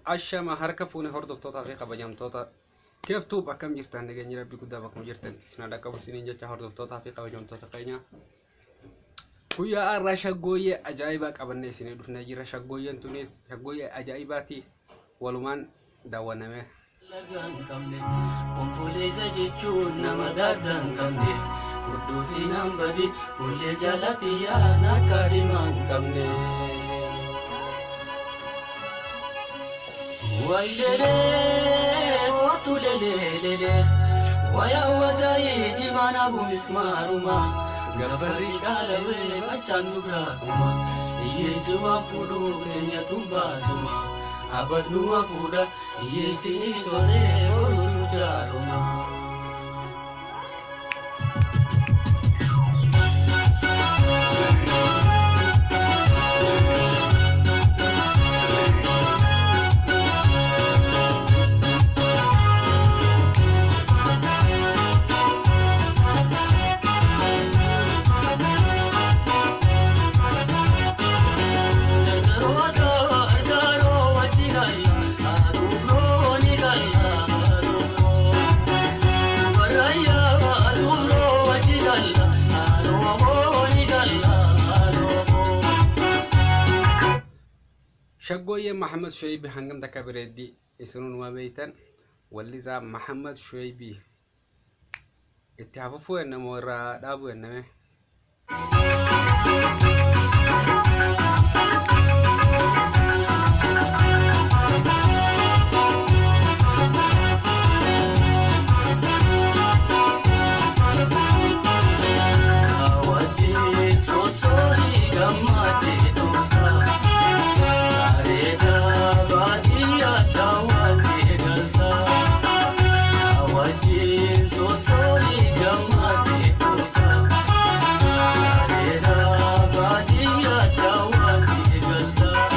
Ashama harka fuune hordoftootaa fi kabajamtoota keeftuuf akkam jirtan nageenyi rabbi guddaa bakkuma jirtanitti isin dhaqqabu isiniin jecha hordoftootaa fi kabajamtoota keenya. Guyyaa har'aa shaggooyyee ajaa'ibaa qabannee isinii dhufnee jira. Shaggooyyeen tunis shaggooyyee ajaa'ibaati walumaan daawwanname. Laga hin qabne konkoleessa jechuun nama daaddaa hin qabne furdootiin hambadi kullee jalatti yaa'an akka dimaa hin qabne. Waylelee kootu leleelele wayaa wadaayee jimaan abuunis maaruma gabarri qaalawee barchaan dubraa kuma hiyyeessi waan fuudhuu teenya tumbaasuma. Abadnuma fuudha hiyyeessini sonee boruutu jaaruma. Dargaroota argaaroo wajji galla aduuroo ni galla aduuroo. Dubarayyaa aduuroo wajji galla aduuroo ni galla aduuroo. Shaggooyyee Mahamad Shu'aybii hangam takka bareeddi isinumaa beeytan wallisaa Mahamad Shu'aybii itti hafufuu ennamoo irraa dhaabu enname. Kaawwajjiin soosoorii gammadee dhugaa. Bareedaa baadiyyaa daawwattee galtaa. Kaawwajjiin soosoorii gammadee dhugaa. Bareedaa baadiyyaa daawwattee galtaa.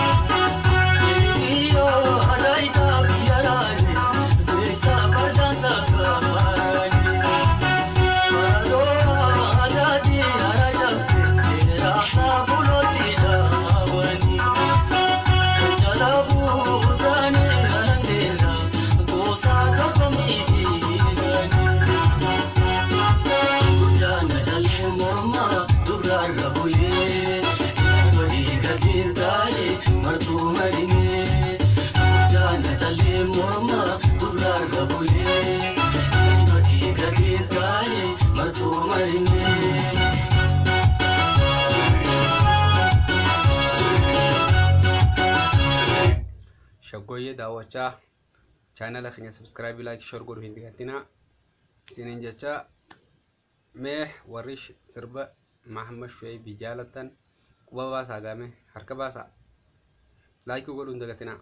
Biyyoo adaayitaa biyya raani keessa badhaasa gaaraani. Morma bulee gadi gadi taa'e martuu marinee. Shaggooyyee daawwachaa chaanala keenya subscribe like share godhuu hin dagatinaa isiniin jecha mee warri sirba Mahamad Shu'aybii jaalatan quba baasaa gaame harka baasaa like godhuu hin dagatinaa.